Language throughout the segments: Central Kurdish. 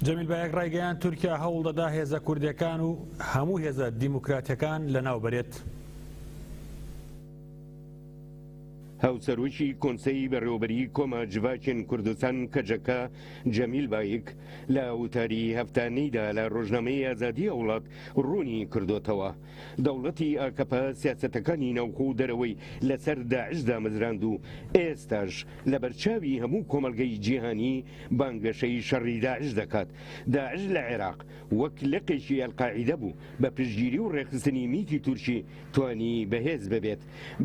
جەمیل بایەک ڕایگەیاند، تورکیا هەوڵدەدا هێزە کوردیەکان و هەموو هێزە دیموکراتیەکان لەناوبەرێت. هاوسەرۆکی کۆنسەی بەڕێوەبەریی کۆما جڤاکێن کوردستان، کەجەکە، جەمیل بایک لە وتاری هەفتانەیدا لە ڕۆژنامەی ئازادی وڵات ڕوونی کردۆتەوە، دەوڵەتی ئاکەپە سیاسەتەکانی ناوخۆ و دەرەوەی لەسەر داعش دامەزراند و ئێستاش لەبەرچاوی هەموو کۆمەڵگەی جیهانی بانگەشەی شەڕی داعش دەکات. داعش لە عێراق وەک لقێکی ئەلقاعیدە بوو، بە پشتگیری و ڕێکخستنی میتی تورکی توانی بەهێز ببێت.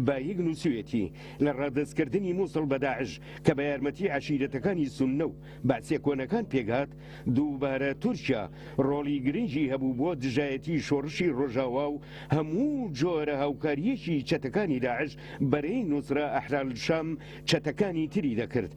بایک نووسیوێتی، لە ڕادەستکردنی موسڵ بە داعش کە بە یارمەتی عەشیرەتەکانی سوننە و بەعسیە کۆنەکان پێکهات، دووبارە تورکیا ڕۆڵی گرنگی هەبوو بۆ دژایەتی شۆڕشی ڕۆژاوا و هەموو جۆرە هاوکارییەکی چەتەکانی داعش بەرەی نوسرە ئەحرارالشام چەتەکانی تری دەکرد،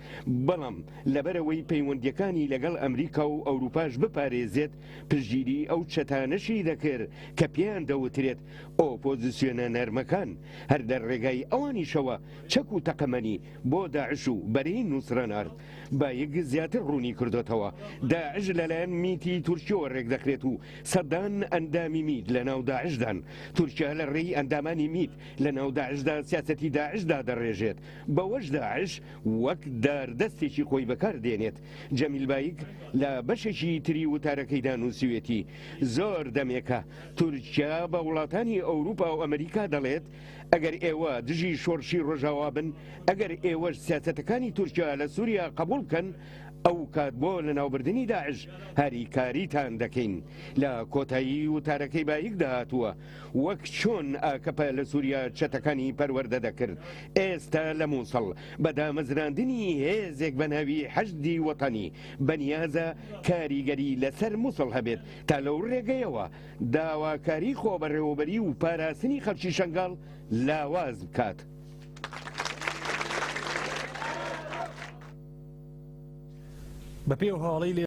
بەڵام لەبەرئەوەی پەیوەندییەکانی لەگەڵ ئەمریکا و ئەوروپاش بپارێزێت پشتگیری ئەو چەتانەشی دەکرد کە پێیان دەوترێت ئۆپۆزسیۆنە نەرمەکان، هەر لە ڕێگای ئەوانیشەوە چەک و تەقەمەنی بۆ داعش و بەرەی نوسرە نارد. بایک زیاتر ڕوونی کردۆتەوە، داعش لەلایەن میتی تورکیەوە ڕێکدەخرێت و سەدان ئەندامی میت لەناو داعشدان، تورکیا لە ڕێی ئەندامانی میت لەناو داعشدا سیاسەتی داعش دادەڕێژێت، بەوەش داعش وەک داردەستێکی خۆی بەکار دێنێت. جەمیل بایک لە بەشێکی تری وتارەکەیدا نووسیوێتی، زۆر دەمێکە تورکیا بە وڵاتانی ئەوروپا و ئەمریکا دەڵێت، ئەگەر ئێوە دژی شۆڕشی ڕۆژاوا بن، ئەگەر ئێوەش سیاسەتەکانی تورکیا لە سوریا قبوڵ بکەن، ئەوکات بۆ لەناوبردنی داعش هاریکاریتان دەکەین. لە کۆتایی وتارەکەی بایکدا هاتووە، وەک چۆن ئاکەپە لە سوریا چەتەکانی پەروەردە دەکرد، ئێستا لە موسڵ بە دامەزراندنی هێزێک بە ناوی حەشدی وەتەنی بەنیازە کاریگەری لەسەر موسڵ هەبێت تا لەو رێگەیەوە داواکاری خۆبەڕێوەبەری و پاراستنی خەڵکی شەنگاڵ لاواز بکات. بەپێی ئەو هەواڵەی لە.